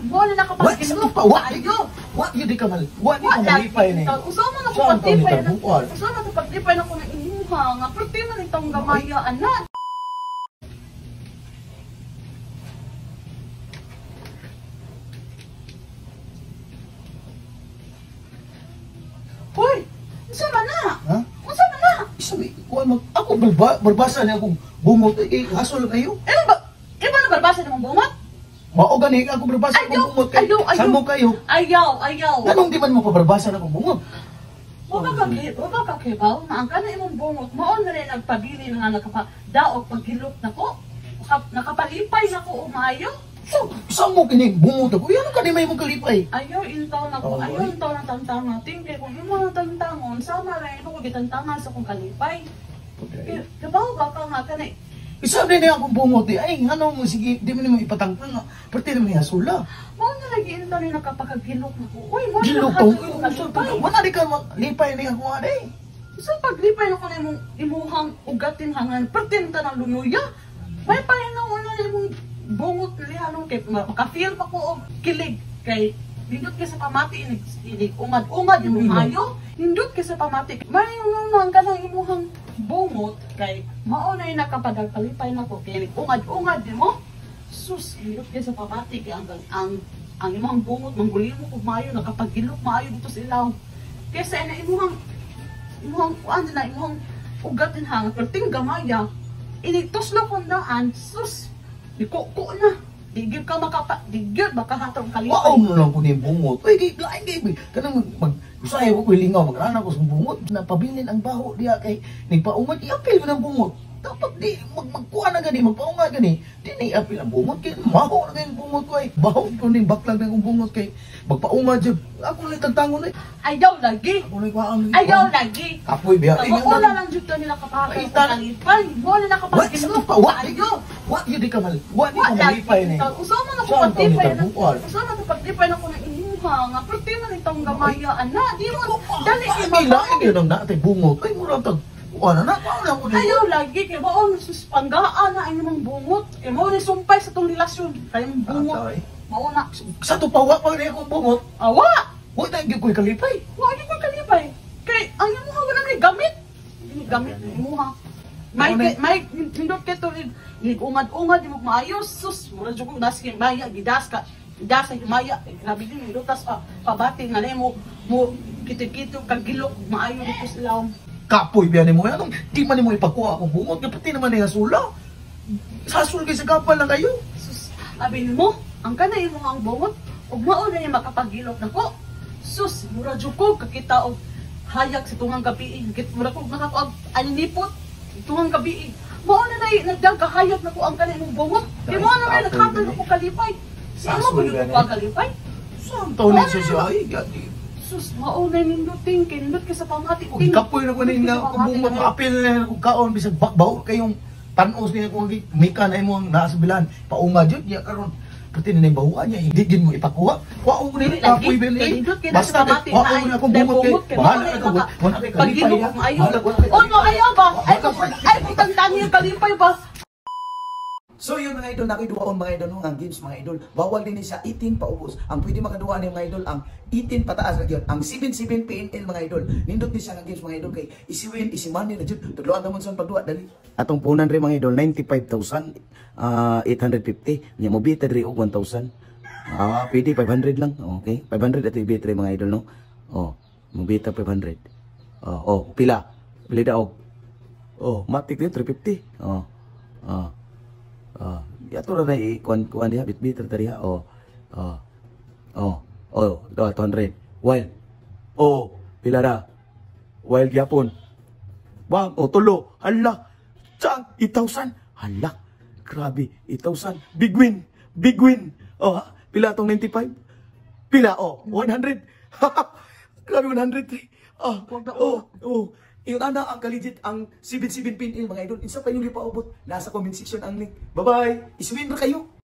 Mo na Wa sa nakapagilok pa wa kaayo. Wa gyud ka mal. Wa di Wa ka malipay ni. Usa man ako Saan taon paglipay na. nitabuan? Usa man ako paglipay na ko ng imuha nga perti man itong gamaya ana. Hoy, unsa man na? Ha? Unsa man na? Isa may kuan mag ako barbasa niya akong bungot eh hasol kayo. Imo ba? Imo na barbasa nimong bungot? Mao gani ako barbasa akong Ayaw, bungot kay. ayaw, ayaw. Samok kayo. Ayaw, ayaw. Nganong di man mo pabarbasa na akong bungot? Wa ka kibaw na ang kana imong bungot mao na rin nagpabili nga nakapadaog paghilok nako. Nakapalipay nako og maayo. So, samok kini bungot ako. Yan ka di may mong kalipay. Ayaw intaw nako, Oo, ayaw ay. intaw ng tangtanga. Tingke kung imo ang tangtangon, sama ra imo ko gitantangan sa kong kalipay. Okay. Kabaw ba ka nga kanay? Isa din niya akong bungot eh. Ay, ano mo, sige, di mo nimo ipatangtang. Pwede naman niya sula. Mao na lagi intaw ni nakapakagilok nako. Uy, mo na Gilok to. nakahatag og kalipay. Wala di ka lipay niya ako nga eh. Sa paglipay nako na imong imuhang ugatin hangan, pertinta ng lunuya. May pahinga una na imong bungot niya nung kay maka-feel pa ko og kilig kay nindot kay sa pamati inig inig ungad-ungad imong ayo, nindot kay sa pamati. May nang kanang imuhang bungot kay mao na yung nakapadagpalipay nako kay inig ungad-ungad nimo. Sus, nindot kay sa pamati kay ang imuhang bungot manggulimo kog maayo nakapagilok maayo dito sa ilaw. Kaysa na imuhang imuhang kuan na imuhang ugatin hangat perting gamaya inigtuslo kong daan, sus, di ko na, di gyud ka makapa, di gyud makahatag og kalipay. Wow mo lang ko niyang bungot. Uy, kay lain kay kanang mag usahay ko ko'y lingaw magrana ko sa bungot. Napabilin ang baho diya kay nagpaungad iapil mo ng bungot. Dapat di magkuha na gani, magpaungad gani. Di na iapil ang bungot kay maho na kay bungot ko ay. Baho ko ning baklag na akong bungot kay magpaungad jud. Ako lang tagtangon ay. Ayaw lagi, Ako lang kuhaan. ayaw lagi. Kapoy biya. Wala lang jud to nila kapahatag Ay, og kalipay. Wala na Wa sa kapagilok pa wa kaayo. wa gyud di ka mal. Wa di Wa ka malipay ni. Usa man ako Saan taon paglipay na. nitabuan? Usa man ako paglipay na ko ng imuha nga perti man itong gamaya ana. Di mo dali kay Ay, lain yun ang naatay bungot. Ay, mura tag. Wala na, wala ko din. Ayaw lagi kay mao sus panggaan na ang imong bungot. Kay mao ni sumpay sa tong relasyon kay imong bungot. Atay. Mao na. Sa tupawa pa rin akong bungot. Awa! Wa na gyud ko'y kalipay. Wa gyud ko kalipay. Kay ang imuha wala may gamit. Hindi gamit imuha. May Mao na- may hindot kay to ungad-ungad imong maayos sus mura jud kong das kay maya gidas ka. Gidas sa himaya. Eh, grabe din hindotas pa pabati nga nimo mo kito-kito kag gilok maayo dito sa ilawom. Kapoy biya nimo anong di man nimo ipakuha akong bungot kay pati naman niya sula. Sasul kay sa kapal lang kayo. Sus, abi nimo, ang kanay imong ang bungot ug mao na niya makapagilok nako. Sus, mura jud ko kakita og hayag sa tungang gabi. Kit mura ko nakakuag aninipot tungang gabi. Mao na nay nagdagkahayag nako ang kanay imong bungot. Kay mao na nay naghatag ako kalipay. Sa imo Sasol ba gani. ko kalipay? Saan taon ni siya ay gadi. Sus, mao na ninduting kay nindot kay sa pamati. Kung kapoy na ko ni nga akong bungot apil na akong kaon bisag bakbaw kayong panos niya kung mika na imo ang naa sa bilan paunga jud niya karon pati na bahuan niya hindi gid mo ipakuha. Wa ko ni kapoy Lagi, bili. kay nindot kay Basta sa pamati. wa ko na akong bungot kay bahala na ko. Wala kay kalipay. Pagilok ha. maayo. Bahala, wala kay Oh no, ayaw ba? Ay, Wala ay, putang yung kalipay ba? So yun mga idol, nakiduwaon mga idol no, ang games mga idol. Bawal din sa 18 paubos. Ang pwede makaduwa ni mga idol ang 18 pataas na gyud. Ang 77 PNL mga idol. Nindot ni siya nga games mga idol kay easy win, easy money na jud. Tudloan naman sa pagduwa dali. Atong punan rin mga idol 95,850. Nya mo bita diri og 1,000. Ah, pwede 500 lang. Okay. 500 ato ibita rin mga idol no. Oh, mo bita 500. Oh, oh, pila. Pila daw. Oh, matik din 350. Oh. Oh. Ah, yato ra na i-kuan kuan diha bitbit ra diha. Oh. Oh. Oh. Oh, 200. Wild. Oh, pila ra. Wild gyapon. Bang, oh tulo. Hala. Chang, 8,000. Hala. Grabe, 8,000. Big win. Big win. Oh, ha? Pila tong 95? Pila, oh, 100. Grabe, 103. Ah, oh, oh. Yung ana ang kaligit ang 77 pin mga idol. Insa pa yung gipaubot? Nasa comment section ang link. Bye-bye. Iswin ra kayo.